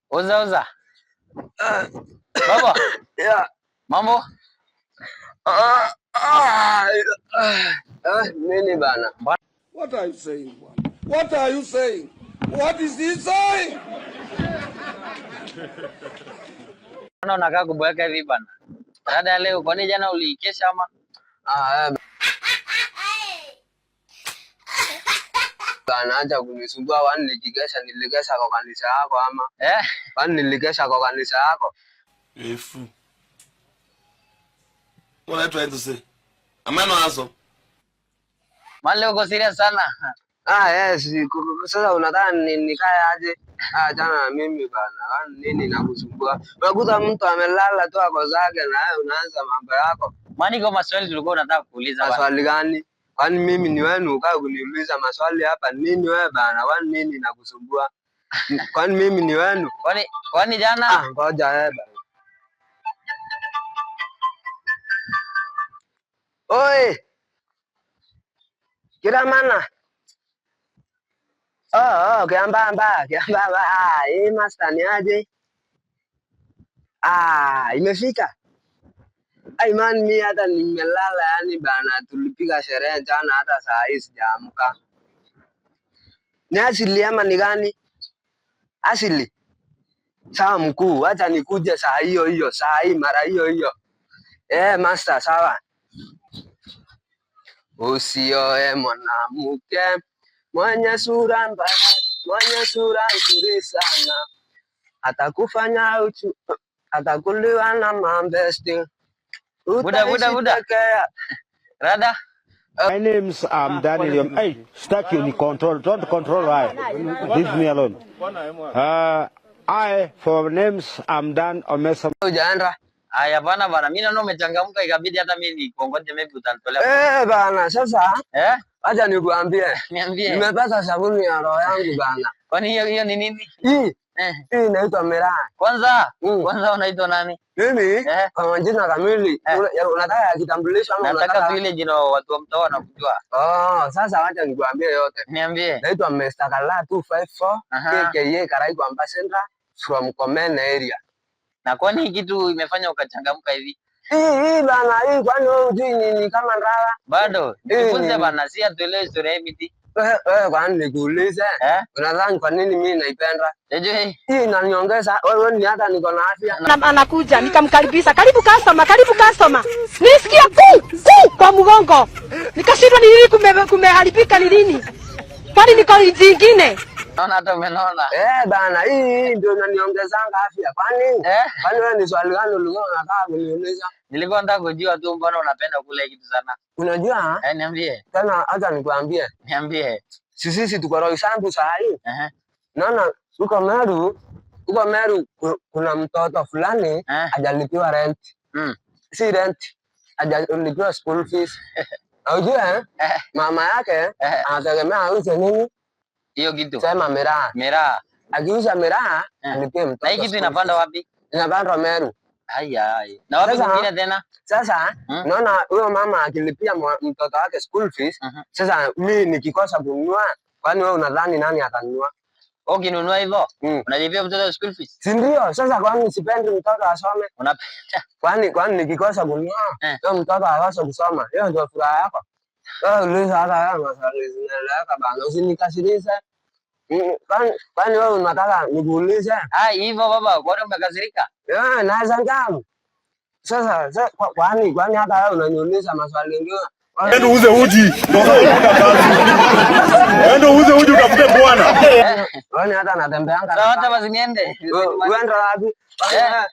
Oza oza. Baba. Yeah. Mambo? Ah, ah, ah, nini bana? What are you saying, bwana? What are you saying? What is he saying? Mbona unakaa kuboeka hivi bana? Dada leo kwani jana uliikesha ama? Ah, bana, acha kunisumbua. Kwani nikikesha nilikesha kwa kanisa yako ama? Eh? Kwani nilikesha kwa kanisa yako? You're a fool. What are you trying to say? Am I not handsome? Maana leo uko serious sana. Ah, yes. Sasa unataka nikae aje? Ah, jana na mimi bana. Kwani nini nakusumbua? Unakuta mtu amelala tu ako zake na wewe unaanza mambo yako. Maana iko maswali tulikuwa unataka kuuliza bana. Maswali gani? Kwani mimi ni wenu ukae kuniuliza maswali hapa nini wewe bana? Kwani nini nakusumbua? Kwani mimi ni wenu? Kwani jana Ah, ngoja wewe bana. Oi! Kila mana? Oh, oh, kiambamba, kiambamba. Ah, hii master ni aje? Ah, imefika. Ai man, mi hata nimelala yani bana, tulipiga sherehe jana hata saa hii sijaamka. Ni asili ama ni gani? Asili. Sawa mkuu, acha nikuje saa hiyo hiyo, saa hii mara hiyo hiyo. Eh, master, sawa. Usioe mwanamke mwenye sura mbaya, mwenye sura nzuri sana, atakufanya uchu, atakuliwa na mambesti. Buda, buda, buda. Utaishi peke ya- Rada? My name's Daniel. Hey, stuck you in control. Don't control I. Leave me alone. I, for names, I'm Dan Omesa. Hujaenda? Haya bana bana, mimi naona umechangamka ikabidi hata mimi nikuongoje maybe utanitolea. Eh, bana, sasa Eh? acha nikuambie. Niambie. Nimepata sabuni ya roho yangu bana. Kwani hiyo hiyo ni nini? Hii Eh. hii inaitwa miraa. Kwanza, Mm. kwanza unaitwa nani? Mimi Eh. kwa majina kamili Eh. unataka ya kitambulisho ama Nataka tu unataka? ile jina watu wa mtaa wanakujua. Oh, sasa wacha nikuambie yote. Niambie. Naitwa Mr. Kala 254 Aha. KKA Karaiko Ambassador from Komen area. Na kwani hii kitu imefanya ukachangamka hivi? Hii hii bana, hii kwani wewe hujui ni kama ndawa? Bado jifunze ni- bana, si atuelewe historia hii miti. Wewe wewe kwani nikuulize? Eh? Unadhani kwa nini mimi naipenda? Sijui. Hii inaniongeza wewe ni hata niko na afya. Anakuja nikamkaribisha, karibu customer, karibu customer. Nilisikia ku ku kwa mgongo, nikashindwa ni nini kumeharibika ni nini, kwani niko jingine. Naona hata umenona. Eh bana, hii hii ndio inaniongezanga afya. Kwani Eh? kwani wewe ni swali gani ulikuwa unataka kuniuliza? Nilikuwa nataka kujua tu mbona unapenda kula hii kitu sana. Unajua Eh, niambie. tena, acha nikwambie, Niambie. sisi tuko Roysambu saa hii. Eh. Naona huko Meru kuna mtoto fulani Eh. hajalipiwa rent, si rent, hajalipiwa school fees. Na ujue Eh. mama yake Eh. anategemea auze nini? Hiyo kitu. Sema miraa. Miraa. Akiuza miraa Eh. alipie mtoto. Na hii kitu school inapanda fees. wapi? Inapandwa Meru. Haya, haya. Na wapi Sasa- kwingine tena? Sasa naona huyo mama akilipia mtoto wake school fees. Sasa mi nikikosa kununua, kwani wewe unadhani nani atanunua? Wewe ukinunua hivyo, unalipia mtoto school fees. Si ndio? Sasa kwani sipendi mtoto asome? Unapenda. Kwani nikikosa kununua, Eh. huyo mtoto akose kusoma, hiyo ndio furaha yako? Wewe uliza hata wewe maswali zinaeleweka bana, usinikasirishe. Kwani wewe unataka nikuulize? Ah, hivyo baba, kwani umekasirika? Eh, naweza ngamu. Sasa kwani hata wewe unaniuliza maswali mengine? Enda uuze uji ndio utapata kazi. Enda uuze uji utafute bwana. Kwani hata natembeanga Sawa, hata basi niende. Uenda wapi? Eh.